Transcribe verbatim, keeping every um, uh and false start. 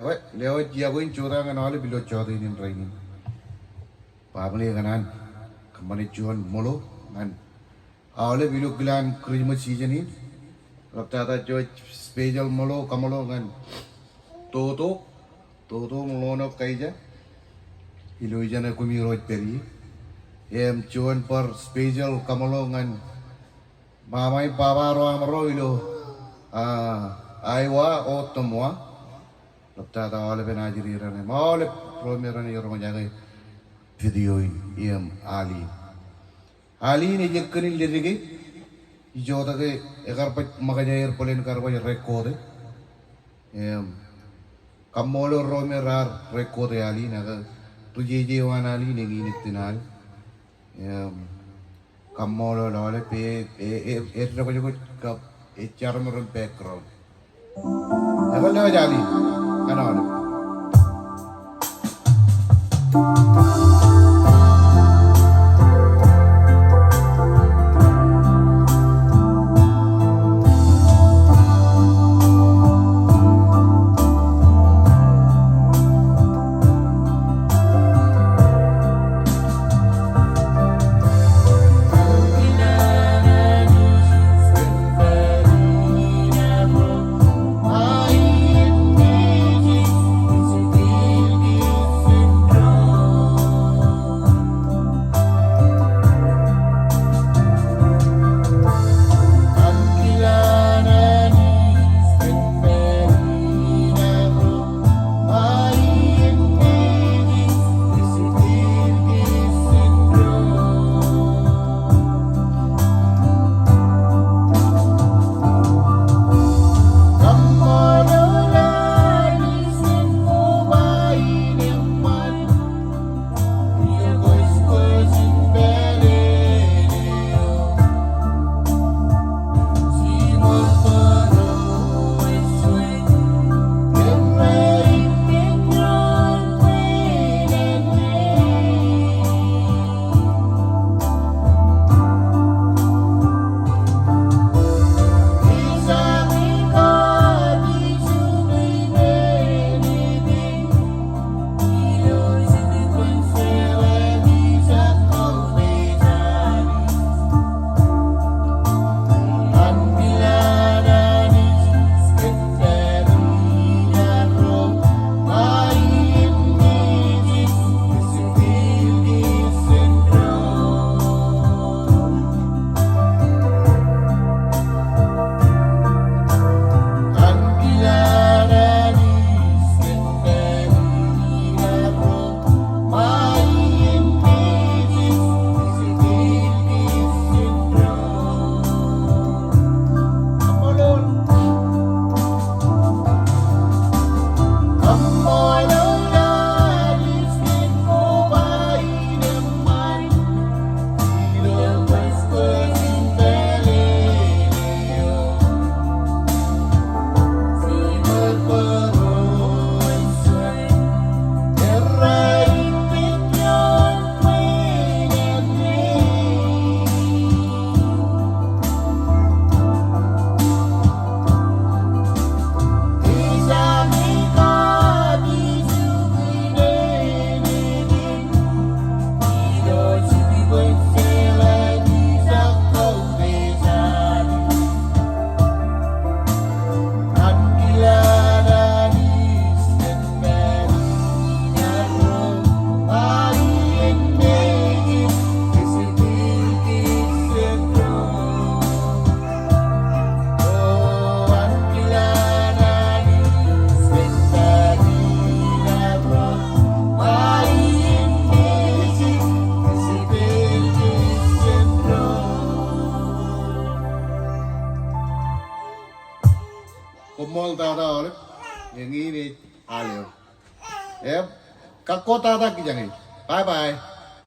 Ekwe, lewōj iọkwe in jota ñan aolep ilo jota in rainin. Baaṃle kōṇaan kōṃṃane juon ṃōḷo ñan aolep ilo kilaan Christmas season in. Ḷaptata juon special ṃōḷo, kaṃṃoolol ñan Toto, Toto Ṃōḷo Kaija, ilo ijeṇe koṃiro pād ie. Im juon bar special kaṃṃoolol ñan ṃaṃa im baba ro aṃro ilo, ah, Iowa o Ottumwa. Ḷaptata aolepen ajri raṇe im aolep ro me raṇe roñjake video in im Arlene. Arlene ej ekkōn in leddik e, ijotake ekar baj ṃōkaj aer bōlen kar baj record e. Im kaṃṃoolol ro me raar record e Arlene, ak ri jeje eo an Arlene eñin itōn al. Im kaṃṃoolol aolep e, e, e, e, ejjeḷọk kab ej jarmro im background. Ekwe lewōj Arlene ñan aolep. Koṃṃool tata aolep, eñin ej al eo. Im, kōkko tata kijañe. Bye bye.